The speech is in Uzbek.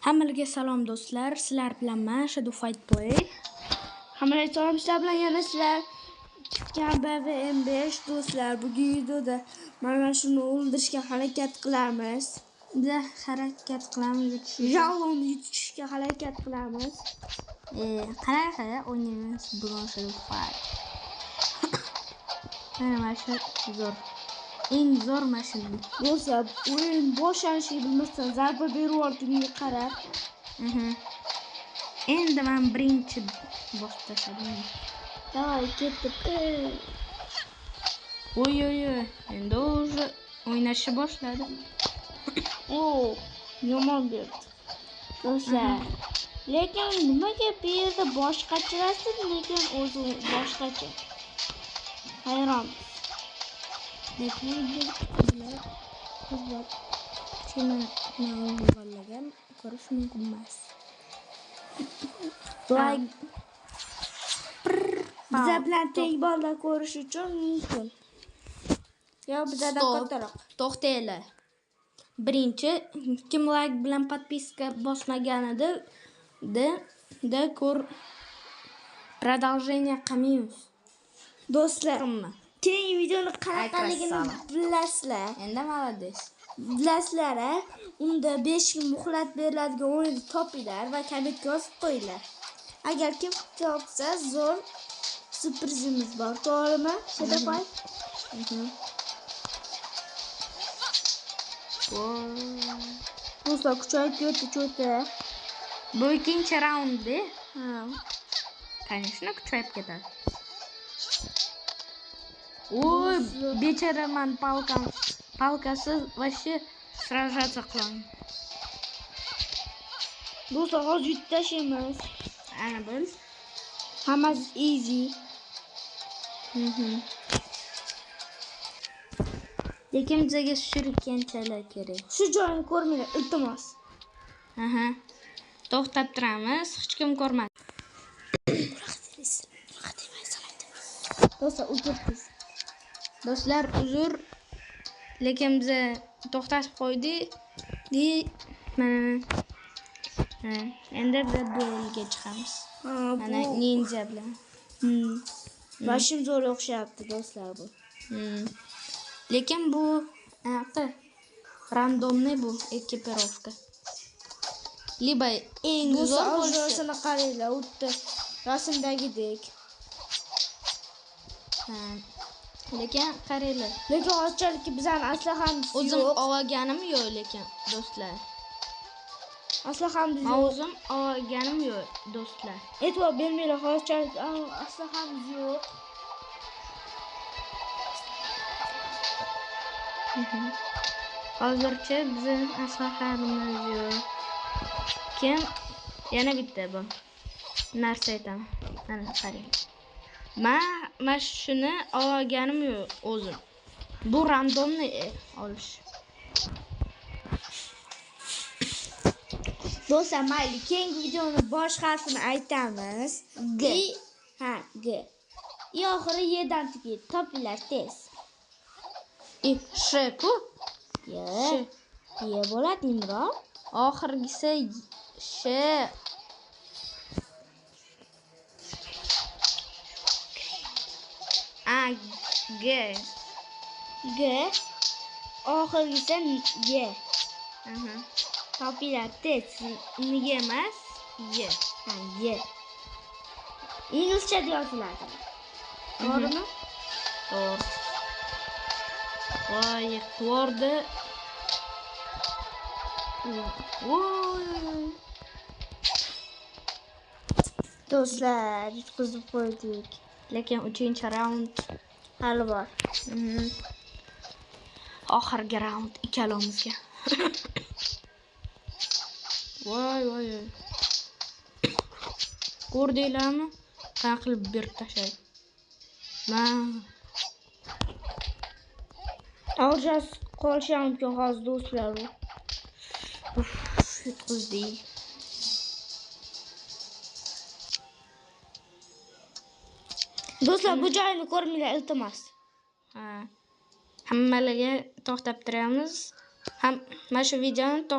Hammalarga salom do'stlar. Sizlar bilan men Shadow Fight Play. Hammaga salom, sizlar bilan yana sizlar kutgan BVM5 do'stlar. Bugun videoda mana shuni o'ldirishga harakat qilamiz. Biz harakat qilamiz yutishga. Jalonni yutishga harakat qilamiz. Qanaqa o'ynaymiz bugun Shadow Fight? Mana mana shu zo'r. Eng zo'r mashina. Do'stlar, o'yin boshlanishini bilmasdan zarba berib yubordi unga qarab. Endi men birinchi bosib tashladim. Давай, ketdik. Oy oy oy. Endi уже o'ynashni boshladi. O, yomon berdi. Do'stlar, lekin nimaga bu yerda boshqacha rasm, lekin o'zi boshqacha. Hayronmiz. Lekin bular qizlar kichkina bolalarga ko'rish mumkin emas. Like Biza bilan teng bolalar ko'rish uchun mumkin. Yo, bizadan Stop. Kattaroq. To'xtanglar. Birinchi kim like bilan подписка bosmaganida de ko'r продолжение qilmaymiz. Do'stlar, Hamma. Keyingi videoni qanaqaligini Красава. Bilasizlar. Endi молодец. Bilasizlar, a? Unda 5 kun muhlat beriladigan o'yinni topinglar va kommentga yozib qo'yinglar. Agar kim topsa, zo'r syurprizimiz bor. To'g'rimi? Shadafay? Do'stlar, kuchayib ketdi cho'ta. Bu ikkinchi raundda. Ha. Конечно, kuchayib ketadi. Oy, bechora man палка m, палка siz вообще сражаться qilaman. Do'stlar, hozir yutib tashlaymiz. Ana bil. Hammasi easy. Lekin bizga shurikenchalar kerak. Shu joyini ko'rmanglar, iltimos. Aha. To'xtab turamiz, hech kim ko'rmadi. Do'stlar, uzr biz. Do'stlar, uzr. Lekin biza to'xtatib qo'ydik. Di mana. Ha, endi biz duelga chiqamiz. Ha, Mana bu ninja bilan. Boshim zo'r o'xshayapti do'stlar bu. Lekin bu anaqa рандомный bu экипировка. Либо eng zo'r Do'stlar, bo'lishi. Joyisini qaranglar, u yerda rasmdagidek. Ha. Lekin qaranglar. Lekin hozirchalik bizani aslahamiz O'zim yo'q. olganim yo'q lekin do'stlar. Aslahamiz Men yo'q. o'zim olganim yo'q do'stlar. E'tibor bermanglar, hozirchalik aslahamiz yo'q. Hozircha bizim aslahamiz yo'q. Kim yana bitta bu narsa aytaman. Mana qarang. Men mana shuni olganim yo'q o'zim. Bu randomni olish. Do'stlar, mayli, keyingi videoni bosh harfini aytamiz. G. I, ha, G. I oxiri Y'dan tugaydi. Topinglar tez. I Sh ku. Y. Sh. Y bo'ladi, Imron. Oxirgisi Sh. A G. G. Oxirgisi Y. Aha. Topinglar tez. N emas, Y. Ha, Y. Inglizchada yoziladi. To'g'rimi? To'g'ri. Voy, yiqitvordi. Voy. Do'stlar, yutqizib qo'ydik. Lekin 3-raund Hali bor. Oxirgi raund ikkalovimizga. Voy, voy, voy. Ko'rdinglarmi? Qanaqa qilib berib tashladi. Man Oljas qolishi ham mumkin hozir do'stlar bu. Uf, yutqizdik. Do'stlar, bu joyini ko'rmanglar, iltimos. Ha. Hammalarga to'xtab turamiz. Ham mana shu videoni